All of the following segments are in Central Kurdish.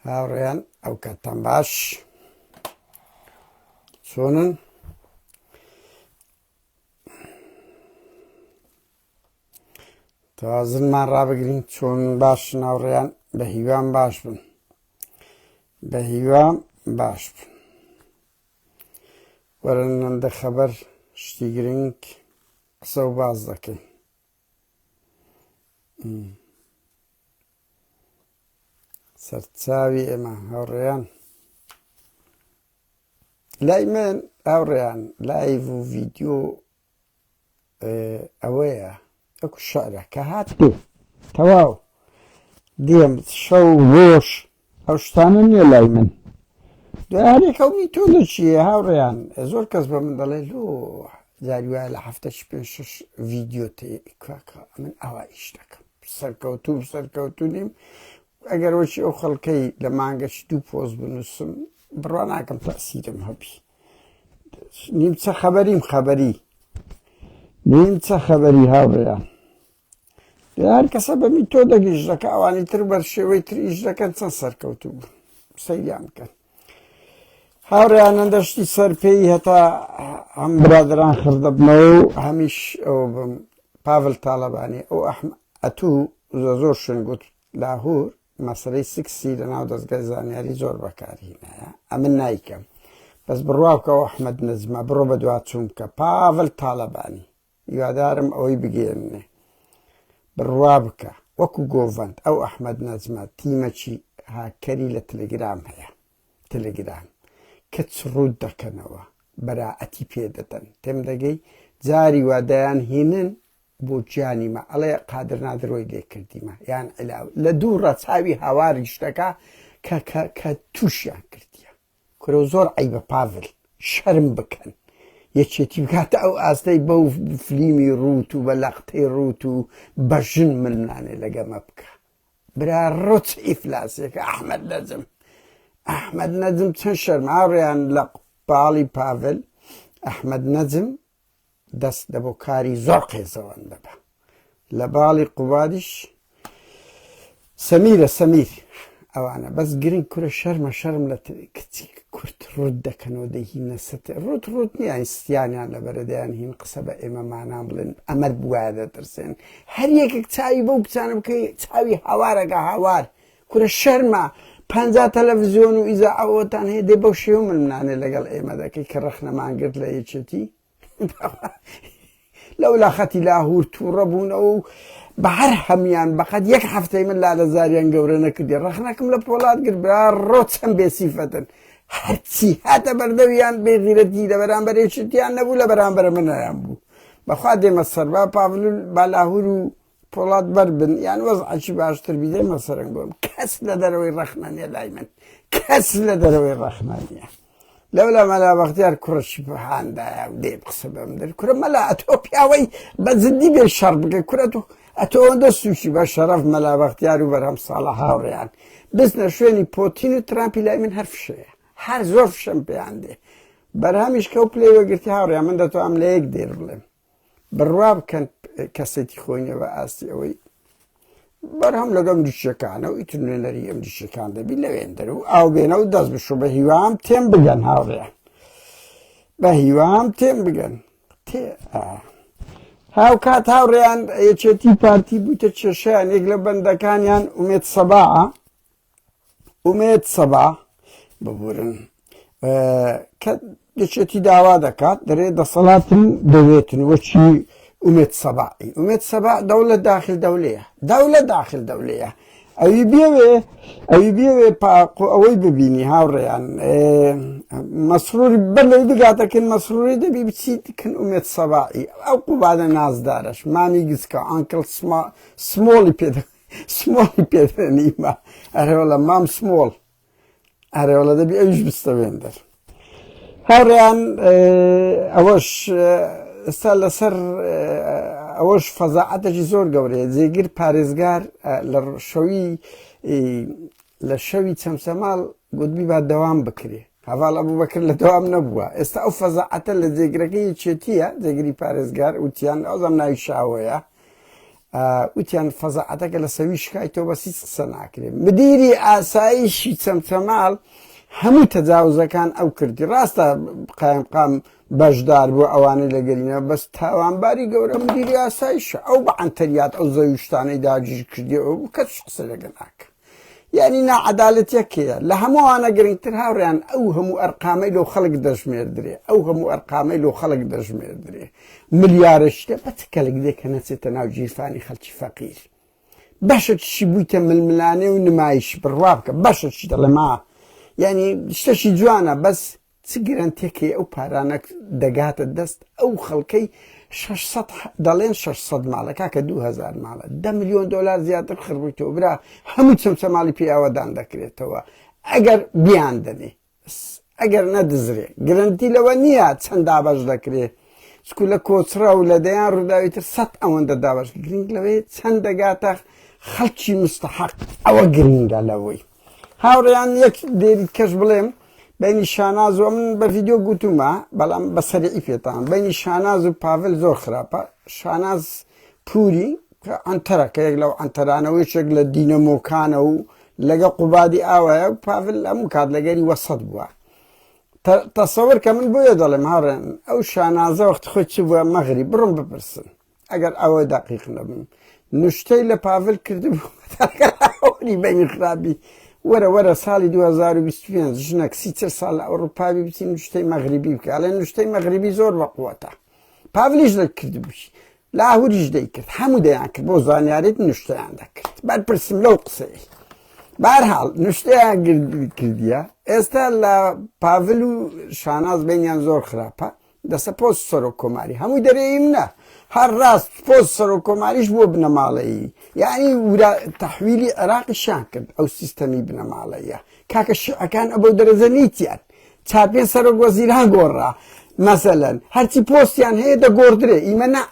هاوڕێیان ئەو کاتتان باش چۆنن تەوازنمان ڕابگرین چۆن باش ناوڕێیان بە هیوام باش بن بە هیوام باش بن وەرن نەندە خەبەر شتی گرنگ قسە و باز دەکەین سەرچاوی ئێمە هاوڕێیان لای من هاوڕێیان لایڤ و ڤیددیو ئەوەیە ئەکو شعرە کە هات پێ تەواو دێم شەو ڕۆژ ئەو شتانە نییە لای من دوارێک ئەو میتۆدە چییە هاوڕێیان زۆر کەس بە من دەڵێ لۆ جاری وایە لە هەفتەش پێ شش ڤیددیو تێ کاکە من ئاوا ئیش دەکەم سەرکەوتوو سەرکەوتوو نیم ئەگەر وەکی ئەو خەڵکەی لە مانگەش دوو پۆست بنووسم بڕوا ناکەم تەسیرم هەبی نیمچە خەبەریم خەبەری نیمچە خەبەری هاوڕێیان هەر کەسە بە میتۆدەک ئیش دەکە ئەوانی تر بەر شێوەی تر ئیش دەکەن چەند سەرکەوتوو بوون سەیریان بکەن هاوڕێیانە دەشتی سەرپێی هەتا هەم برادران خردەبنەوە و هەمیش ئەوە بم پاڤل تاالبانی ئەو ئەحم ئەتوو زۆر زۆر شوێن گوت لاهور مەسەلەی سکسی لە ناو دەستگای زانیاری زۆر بەکارهینایە ئەمن نایکەم بەس بڕوا بکەوە ئەحمد نەجمە بڕۆ بە دوا چوون بکە پاڤل تاالبانی هیوادارم ئەوەی بگەێنێ بڕوا بکە وەکو گۆڤەند ئەو ئەحمد نەجمە تیمەکی هاکەری لە تەلگرام هەیە تەلگرام کە چڕوت دەکەنەوە بەراعەتی پێدەدەن تێم دەگەی جاری وادایان هینن بۆ گیانی مە ئەڵێ قادر نادر وەی لێ کردیمە یان علاو لە دوو ڕە چاوی هاواریش دەکا کە کە کە تووشیان کردیە کورە زۆر عیبە پاڤل شەرم بکەن یەکێتی بکاتە ئەو ئاستەی بەو فلیمی ڕووت و بە لەقتەی ڕووت و بە ژن ململانێ لەگەمە بکە برا ڕۆ چ ئیفلاسێکە ئەحمەد نەجم ئەحمەد نەجم چەند شەرم هاوڕێیان لە پاڵی پاڤل ئەحمەد نەجم دەست لە بۆ کاری زۆر قێزەوەن دەبا لە باڵی قوبادیش سەمیرە سەمیر ئەوانە بەس گرنگ کورە شەرمە شەرم لە کچی کورت ڕوت دەکەنەوە دەهی نەست ڕوت ڕوت نییە ستیانیان لە بەرەدەیان هین قسە بە ئێمە مانان بڵێن ئەمەر بواە دەترسێن هەر یەکێک چاوی بەو کچانە بکەی چاوی هاوارەکە هاوار کورە شەرمە پ تەلەڤزیۆن و ئیزا ئەوەتان هەیە دێ بەو شێوە ململانێ لەگەڵ ئێمە دەکەی کە ڕەخنەمان گرت لە یەکێتی لەولا خەتی لاهور تووڕە بوونەوە و بە هەر هەمیان بەقەت یەک هەفتەی من لالەزاریان گەورە نەکردی ڕەخنەکەم لە پۆڵات گرت برا ڕۆ چەند بێسیفەتن هەرچی هاتە بەردەویان بێغیرەتی لە بەرامبەر یەکێتیان نەبوو لە بەرامبەر منیان بوو بەخوا دێمە سەر با پاڤل با لاهور و پۆڵات بەر بن یان وەزعەکی باشتر بی دێمە سەرنگ بۆم کەس لە دەرەوەی ڕەخنە نیە لای من کەس لە دەرەوەی ڕەخنە نییە لەولا مەلا بەختیار کوڕەشی هاندایە و دێ قسە بەم دەر کورە مەلا ئەتۆ پیاوەی بە جدی بێ شەڕ بکە کورە تۆ ئەتۆ ئەوەندە سووکی بە شەرەف مەلا بەختیار و بەرهەم ساڵە هاوڕێیان بچنە شوێنی پۆتین و ترامپی لای من هەر فشەیە هەر زۆر فشەم پێیان دێ بەرهەمیش کەو پلەی وەگرتی هاوڕێیان من دەتوانم لە یەک دێر بڵێم بڕوا بکەن کەسێتی خۆی نیە بە ئاستی ئەوەی بەرهەم لەگەڵ ئەمریکیەکانە و ئیتر نوێنەری ئەمریکیەکان دەبی لەوێندەر و ئاو بێنە و دەست بشۆ بە هیوام تێم بگەن هاوڕێیان بە هیوام تێم بگەن تێ هاوکات هاوڕێیان یەکێتی پارتی بووتە کێشیان یەک لە بەندەکانیان ئومێد سەبا ئومێد سەبا ببورن کە یەکێتی داوا دەکات دەرێ دەسەڵاتم دەوێتن وەچی ئومێد سەباعی ئومێد سەبا دەولە داخل دەولەیە دەولە داخل دەولەیە ئەوی بێوێ ئەوی بێوێ پاقۆ ئەوەی ببینی هاوڕێیان مەسروری بەر لەوەی بگاتەکن مەسروری دەبی بچیت کن ئومێد سەباعی ئەو قوبادە نازدارەش مامی گچکە ئانکڵ سمۆڵی پێ سمۆڵی پێدەنیمە ئەرێوەڵە مام سمۆڵ ئەرێوەڵە دەبی ئەویش بستەوێن دەر هاوڕێیان ئەوەش ئێستا لەسەر ئەوەش فەزاعەتێکی زۆر گەورەیە جێگر پارێزگار لە شەوی لە شەوی چەمچەماڵ گوتبی با دەوام بکرێ هەڤاڵ ئەبوبەکر لە دەوام نەبووە ئێستا ئەو فەزاعەتە لە جێگرەکەی یەکێتیە جێگری پارێزگار وتیان ئەوزام ناوی شاوەیە. وتیان فەزاعەتەکە لە سەوی شکایتەوە بەس هیچ قسە ناکرێ مدیری ئاسایشی چەمچەماڵ هەموو تەجاوزەکان ئەو کردی ڕاستە قایمقام بەشدار بوو ئەوانەی لەگەرینە بەس تاوانباری گەورە مدیری ئاسایشە ئەو بە عەنتەریات ئەو زەویشتانەی داگیر کردی ئەو کەس قسە لەگەڵ ناکە یعنی ناعەدالەتیەک هەیە لە هەمووانە گرنگتر هاوڕیان ئەو هەموو ئەرقامەی لۆ خەڵک دەژمێردرێ ئەو هەموو ئەرقامەی لۆ خەڵک دەژمێردرێ ملیارە شتە بە چ کەلک دێ کە نەچێتە ناو گیرفانی خەڵکی فەقیر بەشەکیشی بوویتە ململانێ و نمایش بڕوا بکە بەشەکی دەڵێ ما یعنی شتەکی جوانە بەس چ گرەنتێک هەیە ئەو پارانە دەگاتە دەست ئەو خەڵکەی 600 دەڵێن 600 ماڵە کاکە 2000 ماڵە 10 میلیۆن دلار زیاتر خڕبوویتەوە برا هەموو چەمچە ماڵی پێ ئاوەدان دەکرێتەوە ئەگەر بیان دەنێ ئەگەر نەدزرێ گرنتی لەوە نییە چەند دابەش دەکرێ چکو لە کۆچڕە و لە دەیان ڕووداوی تر سەد ئەوەندە دابەش گرنگ لەوەی چەند دەگاتە خەڵکی مستحق ئەوە گرنگە لەوەی هاوڕێیان یەک دێری کەش بڵێم بینی شاناز و من بە ڤیددیو گوتومە بەڵام بە سەریعی پێتان بینی شاناز و پاڤل زۆر خراپە شاناز پوری کە ئەنتەرە کە یەک لەو ئەنتەرانەوە یەکێک لە دینەمۆکانە و لەگە قوبادی ئاوایە و پاڤل هەموو کات لەگەری وەسەت بووە تەسەور کە من بۆیە دەڵێم هاڕێن ئەو شانازە وەخت خۆی چ بووە مەغری بڕم بپرسن ئەگەر ئەوە دەقیق نەبم نوشتەی لە پاڤل کردبوو بینی خراپی وەرە وەرە ساڵی 2025 ژنەک سی چل ساڵ لە ئەوروپاوی بچی نوشتەی مەغریبی بکە ئەڵێ نوشتەی مەغریبی زۆر بەقوەتە پاڤلیش دەکردبووی لاهوریش دەیکرد هەموو دەیان کرد بۆ زانیاریت نوشتەیان دەکرد بەرپرسم لەو قسەی بارحاڵ نوشتەیان کردیە ئێستا لە پاڤل و شاناز بینیان زۆر خراپە دەسە پۆست سەرۆک کۆماری هەمووی دەرێی منە هەر ڕاست پۆست سەرۆک کۆماریش بۆ بنەماڵەیی یعنی ورا تەحویلی عێراقیشان کرد ئەو سیستەمی بنەماڵەیە کاکە شیعەکان ئەبەو دەرەجە نیتیان چاپێن سەرۆک وەزیران گۆڕا مەسەلەن هەرچی پۆستیان هەیە دەگۆڕدرێ ئیمە نا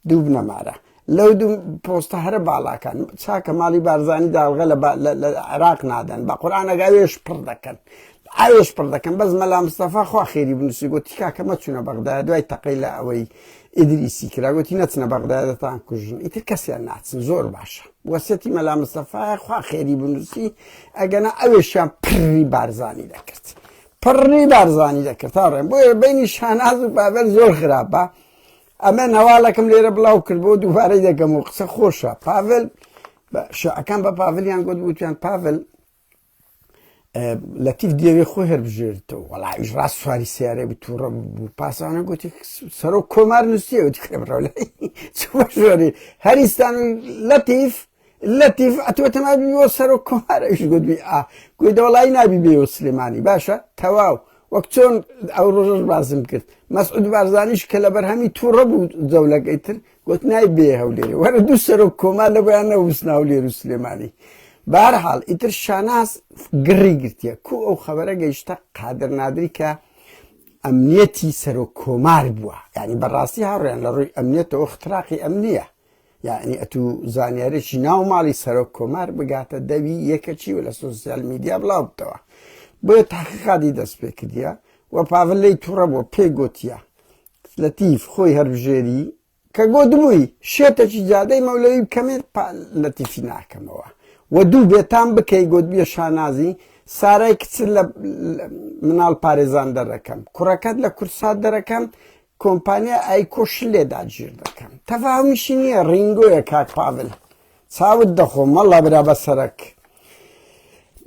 دوو بنەمارە لەو دوو پۆستە هەرە باڵاکان چاکە ماڵی بارزانی داڵغە لە عێراق نادەن بە قورآانەگە ئەوێش پڕ دەکەن ئاوێش پڕ دەکەن بەس مەلا مستەفا خوا خێری بنووسی گوتی کاکە مەچونە بەغدایە دوای تەقەی لە ئەوەی ئیدریسی کرا گوتی نەچنە بەغدایە دەتان کوژن ئیتر کەسیان ناچن زۆر باشە وەسیەتی مەلا مستەفایە خوا خێری بنووسی ئەگەنا ئەوێشیان پڕی بارزانی دەکرد پڕی بارزانی دەکرد تا ڕێم بۆیە بینی شاناز و پاڤێل زۆر خراپە ئەمە نەواڵەکەم لێرە بڵاو کرد بۆ دووبارەی دەکەم و قسە خۆشە پاڤێل شەکان بە پاڤلیان گوت وتیان پاڤل لەتیف دیەوێ خۆی هەربژێرێتەوە وەڵایش ڕاست سواری سیارەی بوو تووڕە بوو پاسانە گوتی سەرۆک کۆمار نووسیە وتی ژۆری هەریستان لەتیف لەتیف ئەتوە تەنابی بۆ سەرۆک کۆمار ئەویش گوتبی ئا گوی دەوەڵی نابی بێ و سلێمانی باشە تەواو وەک چۆن ئەو ڕۆژەش باسم کرد مەسعود بارزانیش کە لە بەرهەمی تووڕە بوو جەولەکەی تر گوت نای بێ هەولێرێ وەرە دوو سەرۆک کۆمار لە بۆیان نەوسنا هەولێر و سلێمانی بارحاڵ ئیتر شاناز گڕی گرتیە کو ئەو خەبەرە گەیشتە قادر نادری کە ئەمنیەتی سەرۆک کۆمار بووە یعنی بەڕاستی هاوڕیان لە ڕووی ئەمنیەتەوە اختراقی ئەمنیە یعنی ئەتو زانیارێکی ناو ماڵی سەرۆک کۆمار بگاتە دەوی یەکەچی و لە سۆسیال میدیا بڵاو بتەوە بۆیە تاقیقاتی دەست پێ کردیە و پاڤل لێی تووڕە بووە پێی گوتیە لەتیف خۆی هەربژێری کە گۆتبووی شێتەکی جادەی مەولەوی بکەمێ لەتیفی ناکەمەوە و دوو بێتام بکەی گۆتبیە شانازی سارای کچت لە مناڵ پارێزان دەرەکەم کوڕەکەت لە کورسات دەرەکەم کۆمپانیا ئایکۆش لێ داگیر دەکەم تەفاهمیشی نییە ڕینگۆیە کاک پاڤل چاوت دەخۆم وەڵا برا بەسەرەک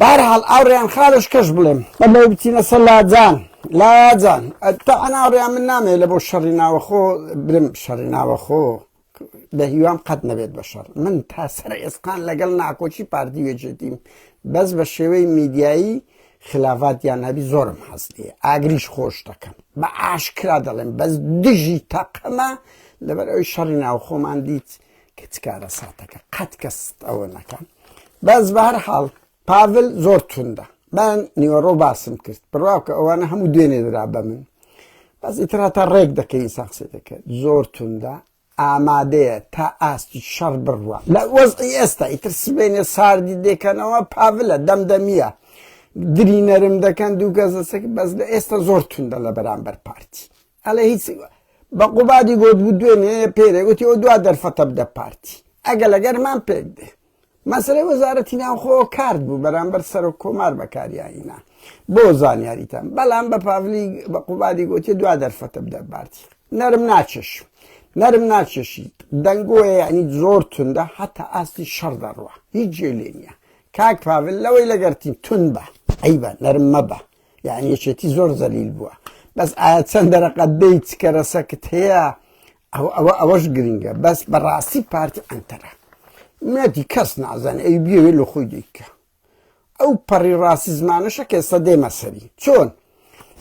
بارحاڵ ئاوڕیان خاڵش کەش بڵێم بە لەوەی بچینە سەر لاجان لاجان تەعەن ئاوڕیان من نامەوێت لە بۆ شەڕی ناوەخۆ برم شەڕی ناوەخۆ بە هیوام قەت نەبێت بە شەڕ من تا سەر ئێسقان لەگەڵ ناکۆکی پارتی وێچێتیم بەس بە شێوەی میدیایی خلافاتیان هەبی زۆرم حەز لێ ئاگریش خۆش دەکەم بە ئاشکرا دەڵێم بەس دژی تەقەمە لەبەر ئەوی شەڕی ناوخۆمان دیت کە چ کارەساتەکە قەت کەس ئەوە نەکە بەس بە هەر حاڵ پاڤل زۆر توندە من نیوەڕۆ باسم کرد بڕوا کە ئەوانە هەموو دوێنێ درا بە من بەس ئیتر هەتا ڕێک دەکەی ئینسان قسەی دەکرد زۆر توندە ئامادەیە تا ئاستی شەڕ بڕوا لە وەزعی ئێستا ئیتر سبێنێ ساردی دێکەنەوە پاڤلە دەمدەمیە دری نەرم دەکەن دوو کەس دەسەک بەس لە ئێستا زۆر توندە لە بەرامبەر پارتی ئەڵێ هیچ بە قوبادی گۆت بوو دوێنێ پێرێ گوتی ئەو دوا دەرفەتە بدە پارتی. ئەگە لەگەرمان پێک دێ. مەسەلەی وەزارەتی ناوخۆ کارت بوو بەرامبەر سەرۆک کۆمار بەکاریانینا بۆ زانیاریتان بەڵام بە پاڤلی بە قوبادی گوتی دوا دەرفەتە بدە پارتی نەرم ناچێش نەرم ناچێشی دەنگۆیە یعنی زۆر توندە حتا ئاستی شەڕ دەڕوە هیچ جێ لێ نییە کاک پاڤل لەوەی لەگەرتین تون بە عیبە نەرم مەبە یعنی یەکێتی زۆر زەلیل بووە بەس ئایا چەند دەرەقەت دەی چ کەرەسەکت هەیە ئەوە ئەوە ئەوەش گرنگە بەس بەڕاستی پارتی ئەنتەرە منەتی کەس نازانێ ئەی بیەوێ لە خۆی دیکە ئەو پەڕی ڕاستی زمانەشە کە ئێستا دێمە سەری چۆن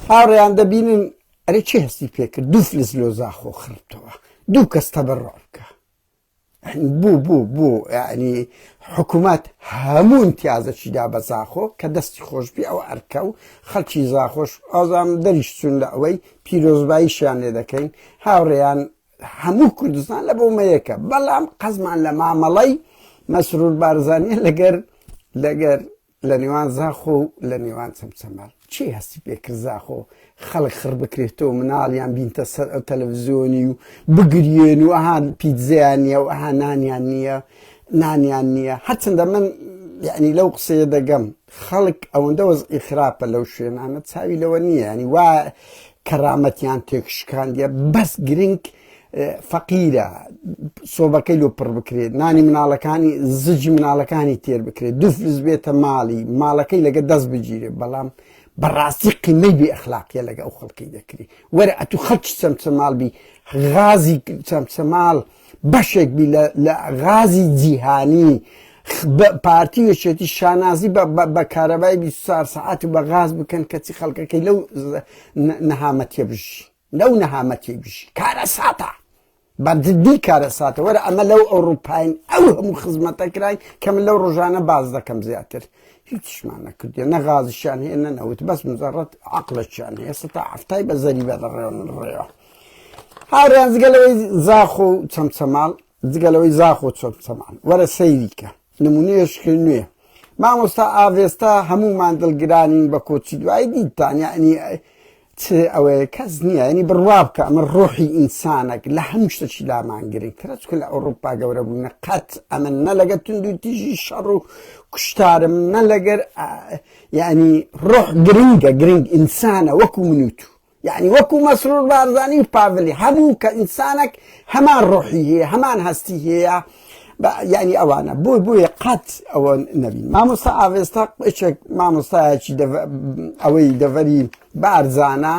هاوڕێیان دەبینن ئەرێ چی هەستی پێکرد دوو فلس لۆ زاخۆ خڕتەوە دوو کەس تەبەڕ بکە بوو بوو بوو یعنی حکوومەت هەموو امتیازەکی دا بە زاخۆ کە دەستی خۆشبی ئەو ئەرکە و خەڵکی زاخۆش ئازام دەریش چوون لە ئەوەی پیرۆزباییشیان لێ دەکەین هاوڕێیان هەموو کوردستان لە بۆمەیەکە بەڵام قەزمان لە مامەڵەی مەسرور بارزانیە لەگەر لەگەر لە نێوان زاخۆ و لە نێوان چەمچەماڵ چی هەستی پێکرد زاخۆ خەڵک خڕ بکرێتەوە مناڵیان بینتە سەر ئەو تەلەڤزیۆنی و بگریێن و ئەها پیتزەیان نییە و ئەها نانیان نییە نانیان نییە هەرچەندە من یعنی لەو قسەیە دەگەم خەڵک ئەوەندە وەزعی خراپە لەو شوێنانە چاوی لەوە نییە ینی وا کەرامەتیان تێکشکاندیە بەس گرنگ فەقیرە سۆبەکەی لۆ پڕ بکرێت نانی مناڵەکانی زجی مناڵەکانی تێر بکرێت دوو فلس بێتە ماڵی ماڵەکەی لەگە دەست بگیرێت بەڵام بەڕاستی قیمەی بێ ئەخلاقیە لەگە ئەو خەڵکی دەکری وەرە ئەتو خەڵکی چەمچەماڵ بی غازی چەمچەماڵ بەشێک بی لە غازی جیهانی پارتی یەکێتی شانازی بە کارەبای 24 سەعات و بە غاز بکەن کەچی خەڵکەکەی لەو نەهامەتیە بژی لەو نەهامەتیەی بژی کارەساتە بە جدی کارەساتە وەرە ئەمە لەو ئەوروپاین ئەو هەموو خزمەتە کراین کە من لەو ڕۆژانە باز دەکەم زیاتر هیچشمان نەکردێ نە غازیشیان هەیە نە نەوت بەس مجرد عقلەکیان هەیە سەتا هەفتای بە زەریبە دەڕێون ڕێوە هاوڕێیان جگە لەوەی زاخۆ و چەمچەماڵ جگە لەوەی زاخۆ چەمچەماڵ وەرە سەیریکە نمونەیەشکە نوێ مامۆستا ئاڤێستا هەموومان دڵگرانین بە کۆچی دوایی دیتان یعنی چ ئەوەیە کەس نییە ینی بڕوا بکە ئەمە ڕۆحی ئینسانێک لە هەموو شتێکی لامان گرنگترە چکە لە ئەوروپا گەورە بووینە قەت ئەمە نە لەگە تونند و تیژی شەڕ و کوشتارم نە لەگەر یعنی ڕۆح گرنگە گرنگ ئینسانە وەکو من و تو یەعنی وەکو مەسرور بارزانی و پاڤلی هەموو کە ئینسانەک هەمان ڕۆحی هەیە هەمان هەستی هەیە یعنی ئەوانە بۆی بۆیە قەت ئەوە نەبین مامۆستا ئاڤێستا یەکێک مامۆستایەکی ئەوەی دەڤەری بارزانە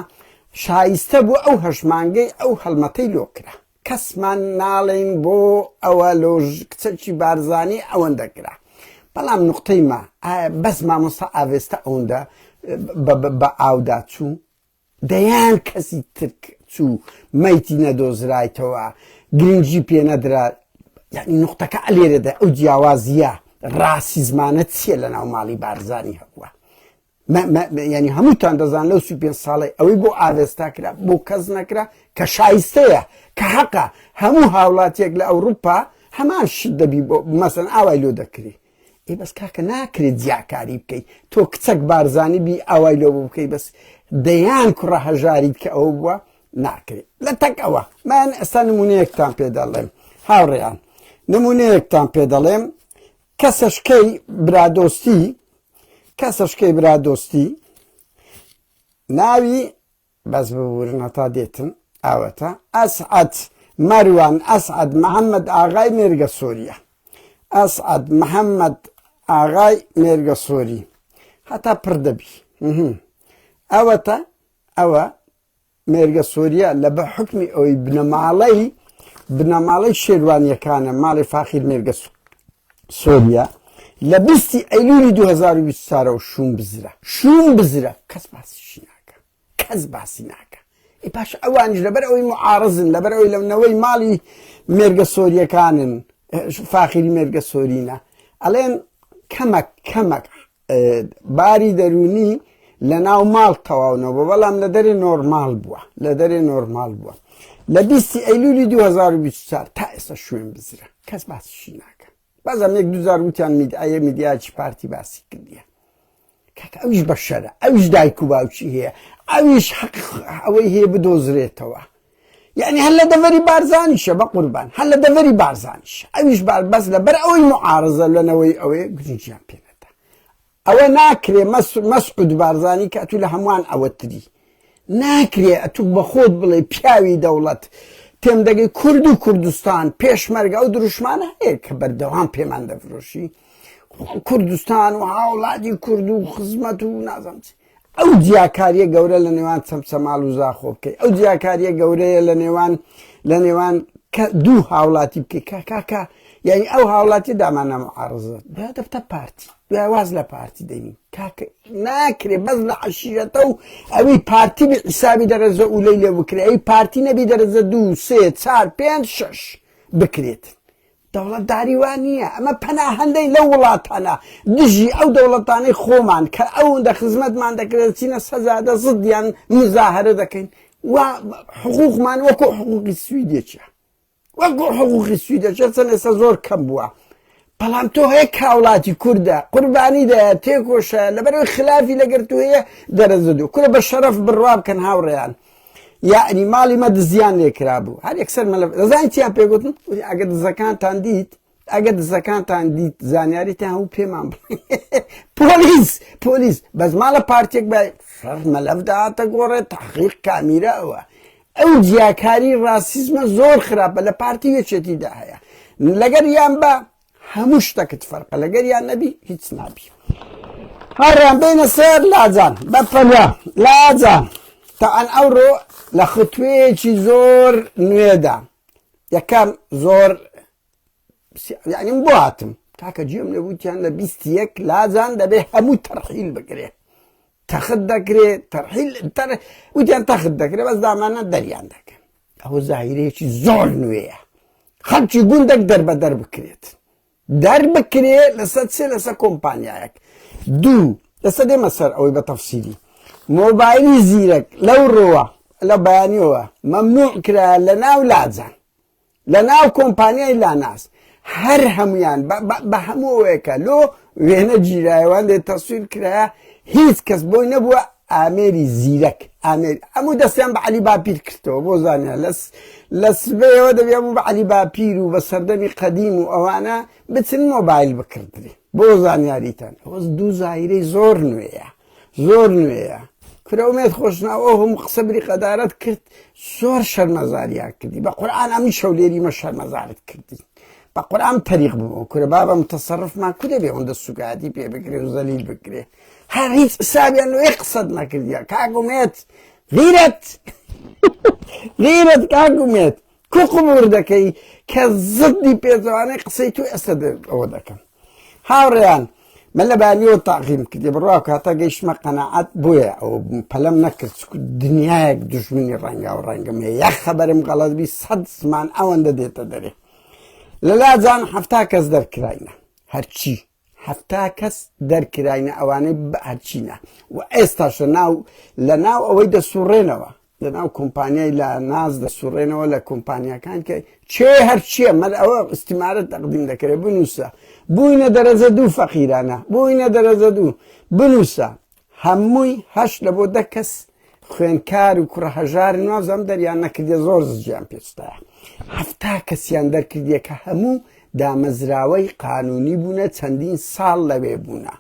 شایستە بوو ئەو هەشمانگەی ئەو هەڵمەتەی لۆ کرا کەسمان ناڵێین بۆ ئەوە لۆ کچەکی بارزانی ئەوەندە کرا بەڵام نقطەی ما ئایا بەس مامۆستا ئاڤێستا ئەوەندە بە ئاودا چوو دەیان کەسی ترک چوو مەیتی نەدۆزرایتەوە گرنگی پێ نەدرا یعنی نقطەکە ئەلێرەدا ئەو جیاوازیە ڕاسیزمانە چییە لە ناو ماڵی بارزانی هەبووە یعنی هەمووتان دەزان لەو 35 ساڵی ئەوەی بۆ ئاوێستا کرا بۆ کەس نەکرا کە شایستەیە کە حەقە هەموو هاوڵاتیەک لە ئەوروپا هەمان شت دەبی بۆ مەسەن ئاوای لۆ دەکری ئێ بەس کاکە ناکرێت جیاکاری بکەیت تۆ کچەک بارزانی بی ئاوای لۆ بکەی بەس دەیان کوڕە هەژاریت کە ئەوە بووە ناکرێت لە تەک ئەوە من ئێستا نمونەیەکتان پێ دەڵێم هاوڕێیان نمونەیەکتان پێ دەڵێم کەسەشکەی برادۆستی کەسەشکەی برادۆستی ناوی بەس ببورن هەتا دێتن ئاوەتە ئەسعەد مەروان ئەسعەد محەممەد ئاغای مێرگە سۆریە ئەسعەد محەممەد ئاغای مێرگە سۆری هەتا پڕ دەبی ئەوەتە ئەوە مێرگە سۆریە لە بە حوکمی ئەوەی بنەماڵەی بنەماڵەی شێروانیەکانە ماڵی فاخیر مێرگە سۆریە لە بیستی ئەیلولی 2024 شوم بزرە شوم بزرە کەس باسیشی ناکە کەس باسی ناکە ئی باش ئەوانیش لەبەر ئەوەی معارزن لەبەر ئەوەی لە نەوەی ماڵی مێرگە سۆریەکانن فاخیری مێرگە سۆرینە ئەڵێن کەمەک کەمەک باری دەروونی لە ناو ماڵ تەواو نەبووە بەڵام لە دەرێ نۆرماڵ بووە لە دەرێ نۆرماڵ بووە لە بیستی ئەیلولی 2024 تا ئێستا شوێن بزرە کەس باسیشی ناکە بازم یەک دوزار وتیان میدیایە میدیاکی پارتی باسی کردیە کاکە ئەویش بەشەرە ئەویش دایک و باوکی هەیە ئەویش حەق ئەوەی هەیە بدۆزرێتەوە. یعنی هەر لە دەڤەری بارزانیشە بە قوربان هەر لە دەڤەری بارزانیش ئەویش بار بەس لە بەر ئەوەی معارزە لەنەوەی ئەوەیە گرنگیان پێ نەدا. ئەوە ناکرێ مەسعود بارزانی کە ئەتوو لە هەمووان ئەوەتری ناکرێ ئەتوو بە خۆت بڵێ پیاوی دەوڵەت تێم دەگەی کورد و کوردستان پێشمەرگە ئەو دروشمانە هەیە کە بەردەوام پێمان دەفرۆشی کوردستان و هاوڵاتی کورد و خزمەت و نازانم چی. ئەو جیاکاریە گەورە لە نێوان چەمچەماڵ و زاخۆ بکەی ئەو جیاکاریە گەورەیە لە نێوان لە نێوان کە دوو هاوڵاتی بکەی کا کاکە یعنی ئەو هاوڵاتی دامانە معارزە دوای دەبتە پارتی دوای واز لە پارتی دەینی کاکە ناکرێ بەس لە عەشیرەتە و ئەوی پارتی بی حیسابی دەرەجە ئولەی لێ بکرێ ئەوی پارتی نەبی دەرەجە دوو سێ چار پێنج شەش بکرێت. دەوڵەتداری وا نییە، ئەمە پەناهەندەین لەو وڵاتانە دژی ئەو دەوڵەتانەی خۆمان کە ئەوەندە خزمەتمان دەکرێت دەچینە سەجادە زدیان مزاهرە دەکەین و حقوقمان وەکو حقوقی سویدێکە وەکو حقوقی سویدەچە چەند ئێستا زۆر کەم بووە بەڵام تۆ هەیە کاوڵاتی کوردە قوربانی دایە تێکۆشە لەبەرەوەی خلافی لەگەر تو هەیە دەرەجە دوو کورە بە شەرەف بڕوا بکەن هاوڕێیان یەعنی ماڵی مە دزیان لێ کرابوو هەر یەکسەر مەلەف دەزانی چیان پێ گوتن وتی ئەگەر دزەکانتان دیت ئەگەر دزەکانتان دیت زانیاریتان هەبوو پێمان بڵێ پۆلیس پۆلیس بەس ماڵە پارتێک بە سەر مەلەف داهاتە گۆڕێ تحقیق کامیرە ئەوە ئەو جیاکاری ڕاسیزمە زۆر خراپە لە پارتی یەکێتیدا هەیە لەگەر یان بە هەموو شتەکت فەرقە لەگەریان نەبی هیچ نابی. هاوڕێیان بێنە سەر لاجان بەپەلە لاجان تاعەن ئەوڕۆ لە ختوێیەکی زۆر نوێدا یەکەم زۆر یعنی بۆ هاتم کاکە گوێم لێ وتیان لە 21 لاجان دەبێ هەموو تەرحیل بکرێ تەخت دەکرێ تەرحیل تەر وتیان تەخت دەکرێ بەس دامانە دەریان دەکەن ئەوە زاهیرەیەکی زۆر نوێیە خەڵکی گوندێک دەربەدەر بکرێت دەربکرێ لەسەر چێ لەسەر کۆمپانیایەک دوو لەسەر دێمە سەر ئەوەی بە تەفسیلی مۆبایلی زیرەک لەو ڕۆوە لە بەیانیەوە مەمنوع کرا لە ناو لاجان لە ناو کۆمپانیای لاناس هەر هەمویان بە هەمووەیەکە لۆ وێنە گیرایەوان لێ تەسویر کرایە هیچ کەس بۆی نەبووە ئامێری زیرەک ئامێر هەموو دەستیان بە عەلی باپیر کردەوە بۆ زانیا لەس لە سبەیەوە دەبێ هەموو بە عەلی باپیر و بە سەردەمی قەدیم و ئەوانە بچن مۆبایل بکردرێ بۆ زانیاریتان ئەوە دوو زایرەی زۆر نوێیە زۆر نوێیە کورە ئومێد خۆشناو ئەو هەموو قسە بریقەدارت کرد زۆر شەرمەزاریان کردی بە قورئان ئەمی شەولێری مە شەرمەزارت کردی بە قورئان تەریق بوو کورە بابە متەسەرفمان کو دەبێ ئەوەندە سوکایەتی پێ بکرێ و زەلیل بکرێ هەر هیچ حسابیان لۆ یەک قسەت نەکردیە کاک ئومێد غیرەت غیرەت کاک ئومێد کو قبور دەکەی کە زدی پێچەوانەی قسەی تو ئێستا ئەوە دەکەم هاوڕێیان من لە بەیانیەوە تاقیم کردی بڕوا کە هەتا گەیشتمە قەناعەت بۆیە ئەوە بووم پەلەم نەکرد چکو دنیایەک دژمنی ڕەنگا و ڕەنگم هەیە یا خەبەرم غەڵەت بی سەد زمان ئەوەندە دێتە دەرێ لە لاجان حەفتا کەس دەرکراینە هەرچی حەفتا کەس دەرکراینە ئەوانەی هەرچینە و ئێستاش لە ناو لە ناو ئەوەی دەسوڕێنەوە لە ناو کۆمپانیای لە ناز دەسوڕێنەوە لە کۆمپانیاکان کە چێ هەرچیە مەر ئەوە ئیستیمارە تەقدیم دەکرێت بنووسە بووینە دەرەجە دوو فەقیرانە بووینە دەرەجە دوو بنووسە هەمووی هەشت لە بۆ دە کەس خوێندکار و کوڕە هەژار نازم دەریان نەکردێ زۆر زجیان پێچتایە حەفتا کەسیان دەرکردیە کە هەموو دامەزراوەی قانونی بوونە چەندین ساڵ لەوێ بوونە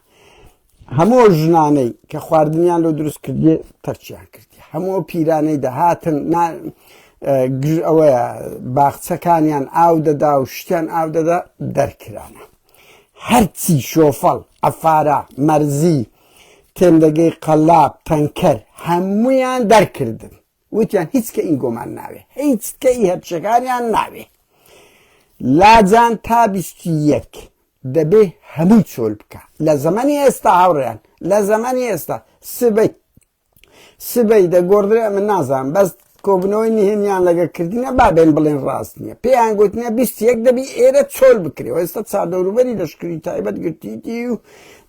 هەموو ئەو ژنانەی کە خواردنیان لۆ دروست کردێ تەرکیان کردی هەموو ئەو پیرانەی دەهاتن گژ ئەوەیە باخچەکانیان ئاو دەدا و شتیان ئاو دەدا دەرکرانە هەرچی شۆفەڵ ئەفارە مەرزی تێندەگەی قەلاب تەنکەر هەمویان دەرکردن وتیان هیچ کە ئینگۆمان ناوێ هیچ کە ئی هەرچەکانیان ناوێ لاجان تا 21 دەبێ هەمووی چۆل بکە لە زەمەنی ئێستا هاوڕێیان لە زەمەنی ئێستا سبەی سبەی دەگۆڕدرێ من نازانم بەس کۆبنەوەی نهێنیان لەگە کردینە با بێن بڵێن ڕاست نییە پێیان گوتنە 21 دەبی ئێرە چۆل بکرێ ئێستا چادەوروبەری لەشکری تایبەت گرتیتی و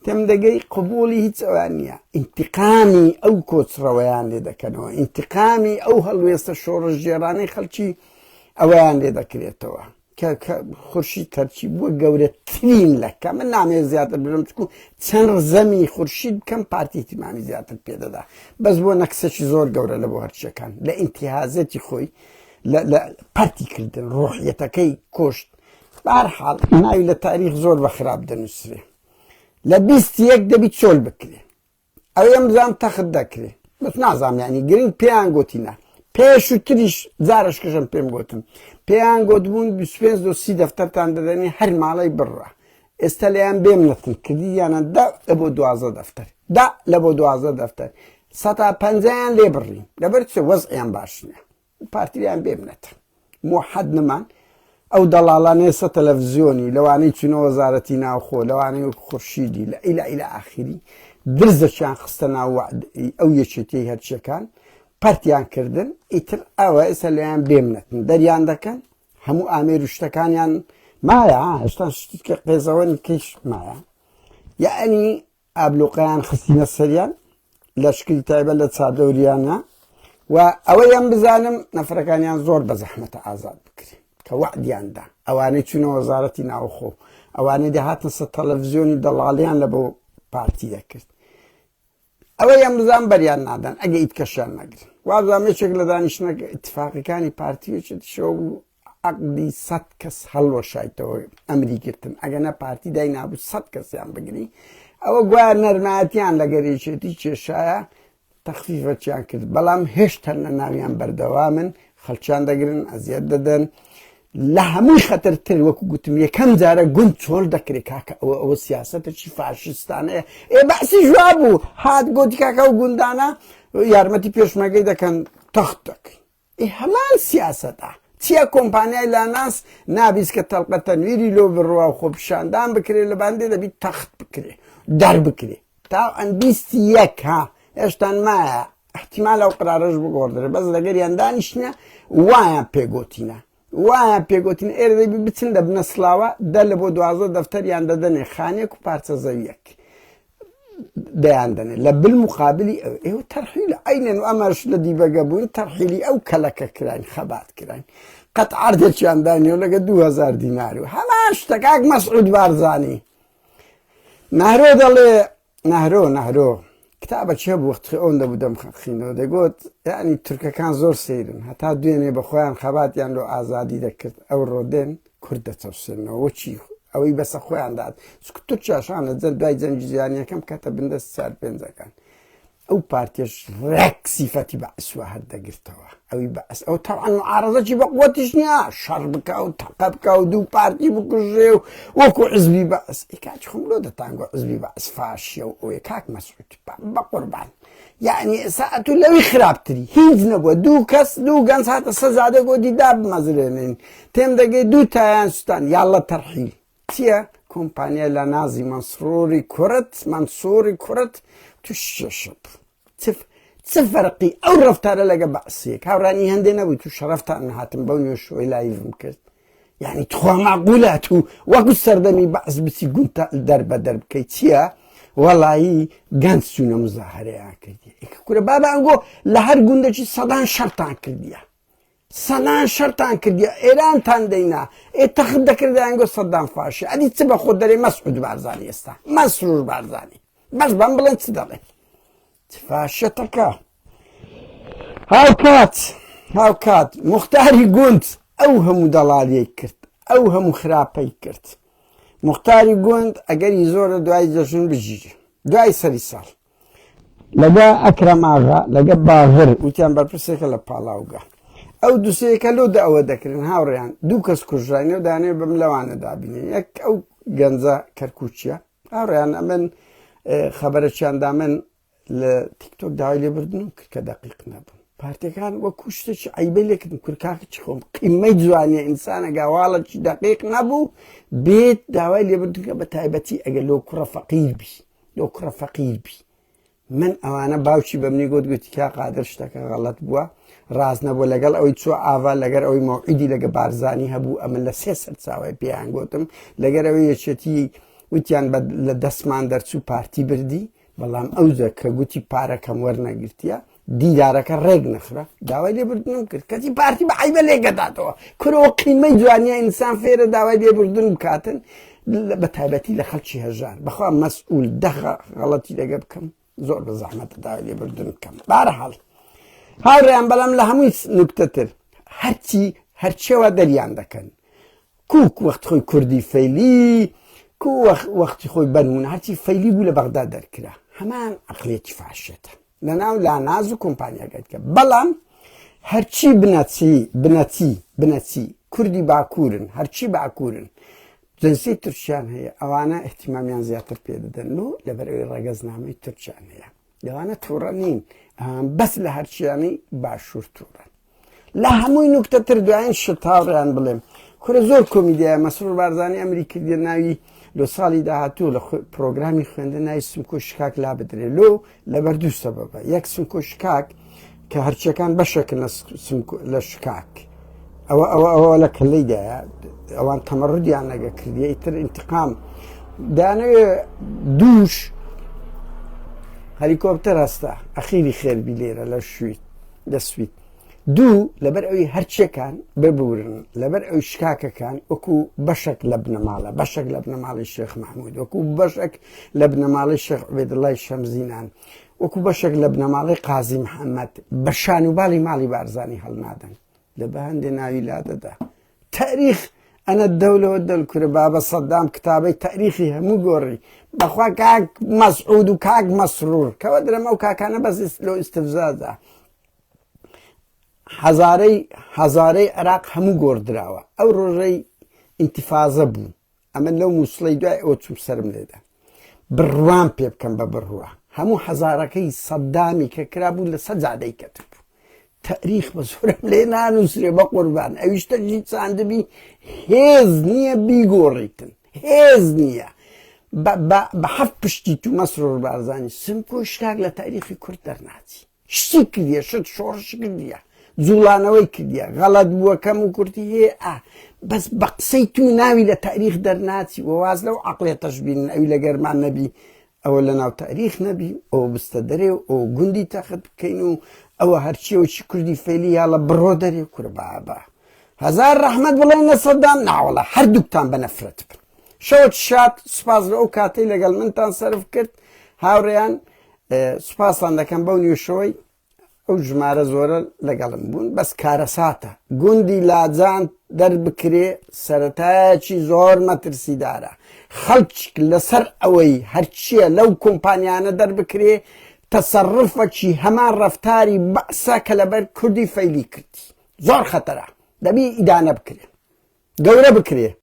تێم دەگەی قبوڵی هیچ ئەوان نییە ئینتقامی ئەو کۆچڕەوەیان لێ دەکەنەوە ئینتقامی ئەو هەڵوێستە شۆڕشگێڕانەی خەڵکی ئەوەیان لێ دەکرێتەوە کە خورشید تەرچی بووە گەورەترین لەکە من نامەوێت زیاتر بڵێم چکو چەند ڕزەمی خورشید بکەم پارتی اهتمامی زیاتر پێدەدا بەس بۆ نەکسێکی زۆر گەورە لە بۆ هەرچیەکان لە ئینتیهازەتی خۆی. لە پەرتی کردن ڕۆحیەتەکەی کوشت بارحاڵ ناوی لە تاریخ زۆر بە خراپ دەنووسرێ لە 21 دەبی چۆل بکرێ ئەوێم بزانم تەخت دەکرێ بەس نازانم یعنی گرنگ پێیان گوتینە پێشووتریش جارشکەشم پێم گوتم پێیان گوتبوون 25 دو سی دەفتەرتان دەدەنێ هەر ماڵی بڕە ئێستا لەیان بێم نەتن کردیانە دە لە بۆ دوازە دەفتەر دە لە بۆ دوازە دەفتەر سەتا پەنجایان لێ بڕین لەبەر چ وەزعیان باش نییە پارتیان بێمنەت موحەد نەمان ئەو دەڵاڵانەی سە تەلەڤزیۆنی لەوانەی چونە وەزارەتی ناوخۆ لەوانەی وەک خورشیدی لە ئیلا ئیلا ئاخری درزەکیان خستە ناو ئەو یەکێتی هەرچیەکان پەرتیان کردن ئیتر ئەوە ئێستا لەیان بێمنەتن دەریان دەکەن هەموو ئامێر و شتەکانیان مایە هێشتا شتێکە قێزەوەنی کەش مایە یعنی ئابلوقەیان خستینە سەریان لەشکری تایبەت لە چادەوریانە و ئەوەیان بزانم نەفرەکانیان زۆر بە زەحمەتە ئازاد بکرێن کە وەعدیان دا ئەوانەی چوونە وەزارەتی ناوخۆ ئەوانەی دەهاتن سەر تەلەڤزیۆنی دەڵاڵیان لە بۆ پارتی دەکرد ئەوەیان بزان بەریان نادەن ئەگە ئیتکەشیان نەگرن وابزانم یەکێک لە دانیشتنە ئیتفاقەکانی پارتی یەکێتیشەوە بوو عەقدی سەد کەس هەڵوەشایتەوە ئەمری گرتن ئەگەنە پارتی دای نابوو سەد کەسیان بگری ئەوە گوایە نەرمایەتیان لەگەر یەکێتی کێشایە تەخفیفەکیان کرد بەڵام هێشتا لە ناویان بەردەوامن خەڵکیان دەگرن ئەزیەت دەدەن لە هەمووی خەتەرتر وەکو گوتم یەکەم جارە گوند چۆل دەکرێت کاکە ئەوە ئەوە سیاسەتێکی فاشیستانەیە ئێ بەعسی ژوا بوو هات گوتی کاکە ئەو گوندانە یارمەتی پێشمەگەی دەکەن تەخت دەکەین ئێ هەمان سیاسەتە چییە کۆمپانیای لاناس نابیست کە تەڵقە تەنویری لۆ بڕوا و خۆپیشاندان بکرێ لە باندێ دەبی تەخت بکرێ دەر بکرێ تا ئەن بیستی یەک ها هێشتان مایە احتیمال ئەو قرارەش بگۆڕدرێ بەس لەگەریان دانیشتنە وایان پێگۆتینە وایان پێگوتین ئێرە دەبی بچن لە بنە سڵاوە دە لە بۆ دوازدە دەفتەریان دەدەنێ خانێک و پارچە زەویەک دەیان دەنێ لە بل مقابلی ئەو ئێوە تەرحیل عینەن و ئەمەش لە دیبەگە بوون تەرحیلی ئەو کەلەکە کراین خەبات کراین قەت عەردێکیان دانیەوە لەگە 2000 دینار و هەمان شتە کاک مەسعود بارزانی نەهرۆ دەڵێ نەهرۆ نەهرۆ کتابە چێ بوو وەختی ئەوەندە بوو دەم خینەوە دەگوت یعنی تورکەکان زۆر سەیرن هەتا دوێنێ بە خۆیان خەباتیان لۆ ئازادی دەکرد ئەو ڕۆدێن کورد دەچەوسێنەوە چی ئەوەی بەسە خۆیان دات چکو تورکیاشان لە جەند دوای جەنگی جیهانیەکەم کەتە بندەست چار پێنجەکان ئەو پارتیش ڕێک سیفەتی بەعس وا هەر دەگرتەوە ئەوی بەعس ئەو تەوان معارەزەکی بە قوەتیش نییە شەڕ بکە و تەقە بکە و دوو پارتی بکوژێ و وەکو حزبی بەعس ئەی کاک خۆم لۆ دەتانگۆ حزبی بەعس فاشیە و ئەوەیە کاک مەسعود بە قوربان یعنی ئێستا ئەتوو لەوی خراپتری هیچ نەبووە دوو کەس دوو گەنج هاتە سەزادە گۆدی دابمەزرێنین تێم دەگەی دوو تایان سوتان یاڵە تەرحیل چیە کۆمپانیای لانازی مەنسروری کورت مەنسوری کورت توش کێشە بوو چ چ فەرقی ئەو ڕەفتارە لەگە بەعسیەک هاوڕانی هەندێ نەبوو تو شەرەفتان هاتم بەو نوێشەوەی لایڤم کرد یعنی تخوا معقولە تو وەکو سەردەمی بەعس بچی گوند دەر بە دەر بکەی چییە وەڵایی گەنج چوونە مزاهرەیان کردی کورە بابا ئەنگۆ لە هەر گوندێکی سەدان شەرتان کردیە سەدان شەرتان کردیە ئێرانتان دەینا ئێ تەخت دەکردایان گۆ سەدام فاشی ئەدی چ بە خۆت دەرێ مەسعود بارزانی ئێستا مەسرور بارزانی بەس بەم بڵێن چ دەڵێن چ فاشەتەکە هاوکات هاوکات مختاری گوند ئەو هەموو دەڵالیەی کرد ئەو هەموو خراپەی کرد مختاری گوند ئەگەری زۆرە دوای جەژن بژیری دوای سەری ساڵ لەگە ئەکرەم ئاغا لەگە باغر وتیان بەرپرسێکە لە پاڵاوگە ئەو دوسەیەکە لۆ داوە دەکرن هاوڕێیان دوو کەس کوژراینە و دانێ بەم لەوانە دابینێ یەک ئەو گەنجە کەرکوچیە هاوڕێیان ئەمن خەبەرەکیان دامن لە تیکتۆک داوای لێبردن و کرد کە دقیق نەبوون پارتەکان وەکو شتێکی عیبە لێکردن کورکاکە چی خۆم قیمەی جوانیە ئینسانە گاواڵەکی دقیق نەبوو بێت داوای لێبردنکە بە تایبەتی ئەگەر لۆ کوڕە فەقیر بی لۆ کوڕە فەقیر بی من ئەوانە باوکی بە منی گوت گوتی کا قادر شتەکە غەڵەت بووە ڕاست نەبووە لەگەڵ ئەوەی چوە ئاڤا لەگەر ئەوەی مەوعیدی لەگە بارزانی هەبوو ئەمن لە سێ سەرچاوی پێیان گوتم لەگەر ئەوەی یەکێتی وتیان لە دەستمان دەرچوو پارتی بردی بەڵام ئەوجە کە گوتی پارەکەم وەرنەگرتیە دیدارەکە ڕێک نەخرا داوای لێبوردنم کرد کەچی پارتی بە عیبە لێگەداتەوە کورەوە قیمەی جوانیە ئینسان فێرە داوای لێبوردن بکاتن بە تایبەتی لە خەڵکی هەژار بەخوا مەسئول دەخە غەڵەتی لەگە بکەم زۆر بە زەحمەتە داوای لێبوردن بکەم بارحاڵ هاوڕێیان بەڵام لە هەمووی نوکتەتر. هەرچی هەرچێوە دەریان دەکەن کوک وەخت خۆی کوردی فەیلی کو وەختی خۆی بەنمونە هەرچی فەیلی بوو لە بەغدا دەرکرا هەمان عقلێتی فاشێتە لەناو لاناز و کۆمپانیاگەت کە بەڵام هەرچی بنەچی بنەچی بنەچی کوردی باکوورن هەرچی باکوورن جنسی تورکیان هەیە ئەوانە احتیمامیان زیاتر پێ دەدەن و لەبەرەوەی ڕەگەزنامەی تورکیان هەیە لەوانە تووڕە نین بەس لە هەرچیانی باشوور تووڕەن لە هەمووی نوکتە تر دوایین شت هاوڕێیان بڵێم کورە زۆر کۆمیدیایە مەسرور بارزانی ئەمری کردیە ناوی لۆ ساڵی داهاتوو لە پرۆگرامی خوێندن ناوی سمکۆ شکاک لا بدرێ لۆ لەبەر دوو سەبەبە یەک سمکۆ شکاک کە هەرچیەکان بەشێکن لە شکاک ئەوە ئەوە ئەوە لە کەلەیدایە ئەوان تەمەڕدیان نەگە کردیە ئیتر انتقام دانەوێ دووش هەلیکۆپتەر هەستا ئەخیری خێربی لێرە لە شویت لە سوید. دوو، لەبەر ئەوی هەرچیەکان، ببورن، لەبەر ئەوی شکاکەکان وەکو بەشەک لە بنەماڵە، بەشەک لە بنەماڵەی شێخ مەحمود، وەکو بەشەک لە بنەماڵەی شێخ عوبێدوڵای شەمزینان، وەکو بەشێک لە بنەماڵەی قازی محەممەد، بە شان و باڵی ماڵی بارزانی هەڵنادەن. لە بە هەندێ ناوی لادەدا. تاریخ ئەنە دەولە و دەل کورە بابە سەدام کتابەی تاریخی هەموو گۆڕی بەخوا کاک مەسعود و کاک مەسرور کەوە درەم ئەو کاکانە بەس لۆ ئیستفزازە هەزارەی هەزارەی عێراق هەموو گۆڕدراوە ئەو ڕۆژەی ئینتیفازە بوو ئەمە لەو مووسڵەی دوای ئەوە چوم سەرم لێدا بڕوام پێ بکەم بە بڕوا هەموو هەزارەکەی سەدامی کە کرابوو لە سەر جادەی کەتبوو تاریخ بە زۆرم لێ نانووسرێ بە قوربان ئەویش تەجی چاندبی هێز نییە بیگۆڕیتن هێز نییە بە حەفت پشتی تو مەسرور بارزانی سمکۆ شتاک لە تاریخی کورد دەرناچی شتی کردیە شت شۆڕش کردیە جوڵانەوەی کردیە غەڵەت بووە کەم و کورتی هەیە ئا بەس بە قسەی تو ناوی لە تاریخ دەرناچی و واز لەو عقلێتەش بینن ئەوی لە گەرمان نەبی ئەوە لە ناو تاریخ نەبی ئەو بستە دەرێ و ئەو گوندی تەخت بکەین و ئەوە هەرچیەوەی کوردی فەیلی یاڵە بڕۆ دەرێ کورە بابە هەزار ڕەحمەت بڵێن لە سەدام ناوەڵە هەردووکتان بە نەفرەت بن شەوت شاد سوپاس لە ئەو کاتەی لەگەڵ منتان سەرف کرد هاوڕێیان سوپاستان دەکەم بەو نیوشەوەی ئەو ژمارە زۆرە لەگەڵم بوون بەس کارەساتە گوندی لاجان دەربکرێ سەتایەکی زۆر مەترسیدارە خەڵک لەسەر ئەوەی هەرچیە لەو کۆمپانیانە دەربکرێ تەسەڕفەکی هەمان ڕەفتاری بەعسە کە لەبەر کوردی فەیلی کردی زۆر خەتەرە دەبی ئیدانە بکرێ گەورە بکرێ.